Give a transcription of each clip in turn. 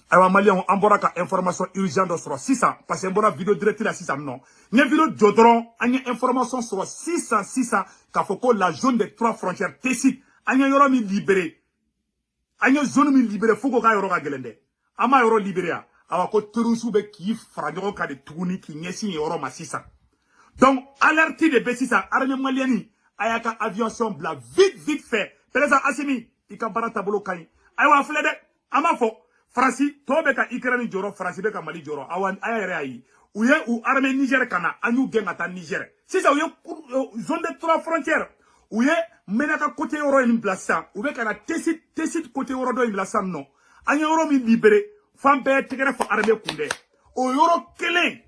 Ayiwa Maliyɛnw, an bɔra ka information urgent dɔ sɔrɔ sisan, parce que n bɔra vidéo direct la sisan nɔ. N ye vidéo jɔ dɔrɔn, an ye information sɔrɔ sisan sisan k'a fɔ ko la zone des trois frontières, Tessit, an ye yɔrɔ min libéré, an ye zone min libéré, fo ko k'a yɔrɔ ka gɛlɛn dɛ, an m'a yɔrɔ libéré yan. Awa ko terroristes bɛ k'i fara ɲɔgɔn kan de tuguni k'i ɲɛsin yen yɔrɔ ma sisan. Donc alerte de bɛ sisan. Armée malienne, a y'a ka aviation bila vite vite fait. Président Assimi, i ka baara taabolo ka ɲi. Ayiwa, filɛ dɛ, an b'a fɔ Faransi tɔw bɛ ka Ukraine jɔrɔ, Faransi bɛ ka Mali jɔrɔ. Awa, a yɛrɛ y'a ye, u ye u armée Niger ka na, an y'u gɛn ka taa Niger. Sisan u ye zone de trois frontières, u ye Menaka côté yɔrɔ in bila sisan, u bɛ ka na Tessit, Tessit côté yɔrɔ dɔ in bila sisan nɔ. An ye yɔrɔ min libéré, fan bɛɛ tɛgɛrɛ fɔ armée kun dɛ, o yɔrɔ kelen,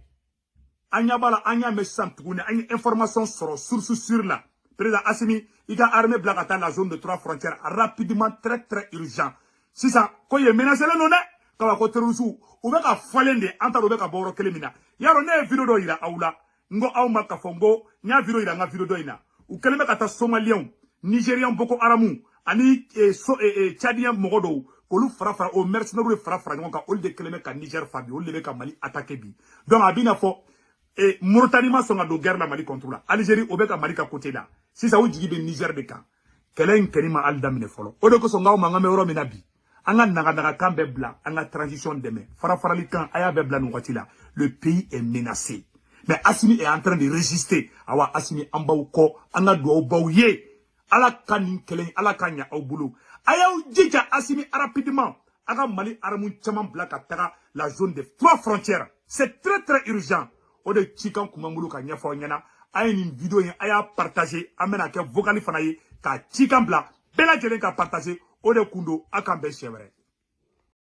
an ɲɛ b'a la, an y'a mɛn sisan tuguni, an ye information sɔrɔ source sûre la. Président Assimi, i ka armée bila ka taa la zone de trois frontières rapidement, très très urgent. Sisan ko yen menacé len don dɛ, kaba ko terroriste u bɛ ka falen de, an t'a dɔn u bɛ ka bɔ yɔrɔ kelen min na. Yarɔ, ne ye vidéo dɔ yira aw la, n ko aw ma k'a fɔ n ko n y'a vidéo yira n ka vidéo dɔ in na. U kɛlen bɛ ka taa Somaliyɛnw, Nigériens, Boko Haramu ani so Tchadien mɔgɔ dɔw, k'olu fara fara, o mercenaires de fara fara ɲɔgɔn kan. Olu de kɛlen bɛ ka Niger fa bi, olu de bɛ ka Mali attaquer bi. Donc a b'i n'a fɔ Mauritanie ma sɔn ka don guerre la Mali contre la. Algérie, o bɛ ka Mali ka côté la. Sisan u jigi bɛ Niger de kan. Kɛlɛ in kɛni ma hali daminɛ fɔlɔ. O de kosɔn n k'aw ma, an ka bɛ yɔrɔ min na bi, an ka naganagakan bɛɛ bila, an ka transition dɛmɛ, fara farali kan, a y'a bɛɛ bila nin waati la. Le pays est menacé, mais Assimi est en train de résister. Awa Assimi, an b'aw kɔ, an ka dugawu b'aw ye. Ala ka nin kɛlɛ in, Ala ka ɲɛ aw bolo. A y'aw jija Assimi, rapidement, a ka Mali arme caman bila ka taga la zone des trois frontières. C'est très très urgent. O de cikan kun b'an bolo ka ɲɛfɔ aw ɲɛna. A ye nin vidéo in, a y'a partager. An bɛna kɛ vocal fana ye ka cikan bila bɛɛ lajɛlen ka partager. O de kun don. A k'an bɛn siɲɛ wɛrɛ.